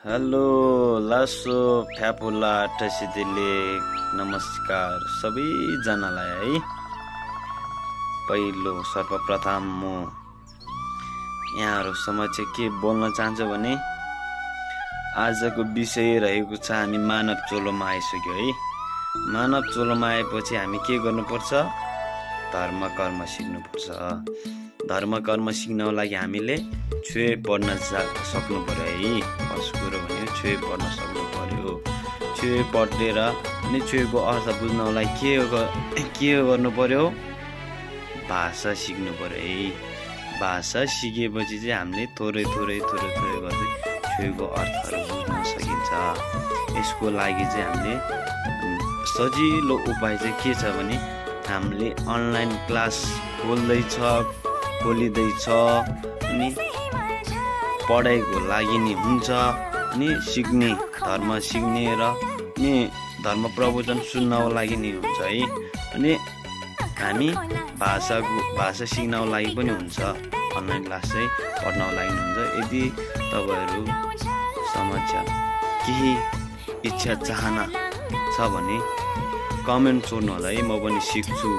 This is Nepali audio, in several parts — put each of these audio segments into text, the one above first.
हेलो लासो फ्यापुला टसिदिले नमस्कार सबैजनालाई है। पहिलो सर्वप्रथम म यहाँहरुसँग चाहिँ के बोल्न चाहन्छु भने आजको विषय रहेको छ हामी मानव चोलोमा आइसक्यो है। मानव चोलोमा आएपछि हामी के गर्नुपर्छ? धर्म कर्म सिक्नुपर्छ। धर्म कर्म सिक्नको लागि हामीले छुए पढ्न सक्नु पर्यो है। फर्स्ट कुरो भने छुए पढ्न सक्नु पर्यो। छुए पढेर अनि छुएको अर्थ बुझ्नको लागि के गर्नु पर्यो? भाषा सिक्नु पर्यो है। भाषा सिकेपछि चाहिँ हामीले थोरै गर्दै छुएको अर्थहरू बुझ्न सकिन्छ। यसको लागि चाहिँ हामीले सजिलो उपाय चाहिँ के छ भने हामीले अनलाइन क्लास खोलिँदैछ अनि पढाइको लागि नि हुन्छ अनि सिक्ने धर्म सिक्ने र नि धर्म प्रवचन सुन्नको लागि नि हुन्छ है। अनि हामी भाषा सिक्नको लागि पनि हुन्छ। अनलाइन क्लास चाहिँ पढ्नको लागि हुन्छ। यदि तपाईहरु समक्ष केही इच्छा चाहना छ भने कमेन्ट छोड्नु होला है। म पनि सिक्छु।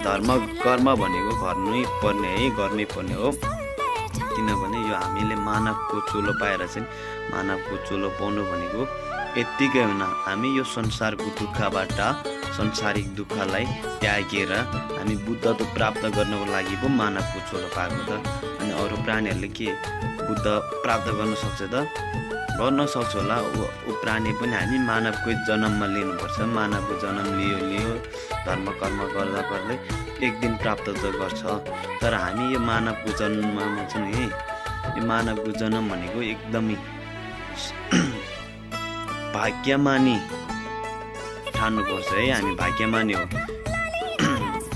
धर्म कर्म भनेको गर्नै पर्ने हो। किनभने यो हामीले मानवको चोलो पाएर चाहिँ मानवको चोलो पाउनु भनेको यत्तिकै हुन हामी यो संसारको दुःखबाट संसारिक दुःखलाई त्यागेर हामी बुद्धत्व प्राप्त गर्नको लागि पो मानवको चोलो पाएको त। अनि अरू प्राणीहरूले के बुद्ध प्राप्त गर्न सक्छ त? गर्न सक्छ होला। ऊ प्राणी पनि हामी मानवकै जन्ममा लिनुपर्छ। मानवको जन्म लियो धर्म कर्म गर्दा गर्दै एक दिन प्राप्त त गर्छ। तर हामी यो मानवको जन्ममा चाहिँ है, यो मानवको जन्म भनेको एकदमै भाग्यमानी ठान्नुपर्छ है। हामी भाग्यमानी हो।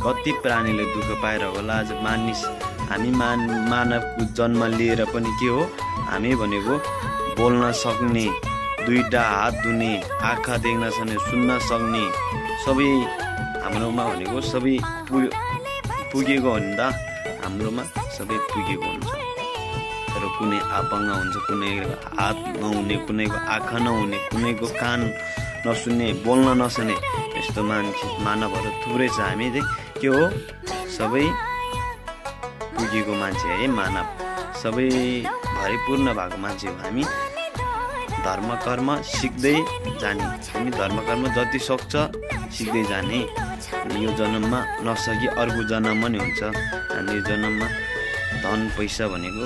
कति प्राणीले दुःख पाएर होला आज हामी मानवको जन्म लिएर पनि के हो? हामी भनेको बोल्न सक्ने, दुईटा हात हुने, आँखा देख्न सक्ने, सुन्न सक्ने, सबै हाम्रोमा भनेको सबै पुगेको हो नि त। हाम्रोमा सबै पुगेको हुन्छ। तर कुनै अपाङ्ग हुन्छ, कुनैको हात नहुने, कुनैको आँखा नहुने, कुनैको कान नसुन्ने, बोल्न नसक्ने, यस्तो मानवहरू थुप्रै छ। हामी चाहिँ के हो? सबै पुगेको मान्छे है। मानव सबै भरिपूर्ण भएको मान्छे हो। हामी धर्म कर्म सिक्दै जाने। हामी धर्म कर्म जति सक्छ सिक्दै जाने। यो जन्ममा नसकी अर्को जन्ममा नि हुन्छ। हामी यो जन्ममा धन पैसा भनेको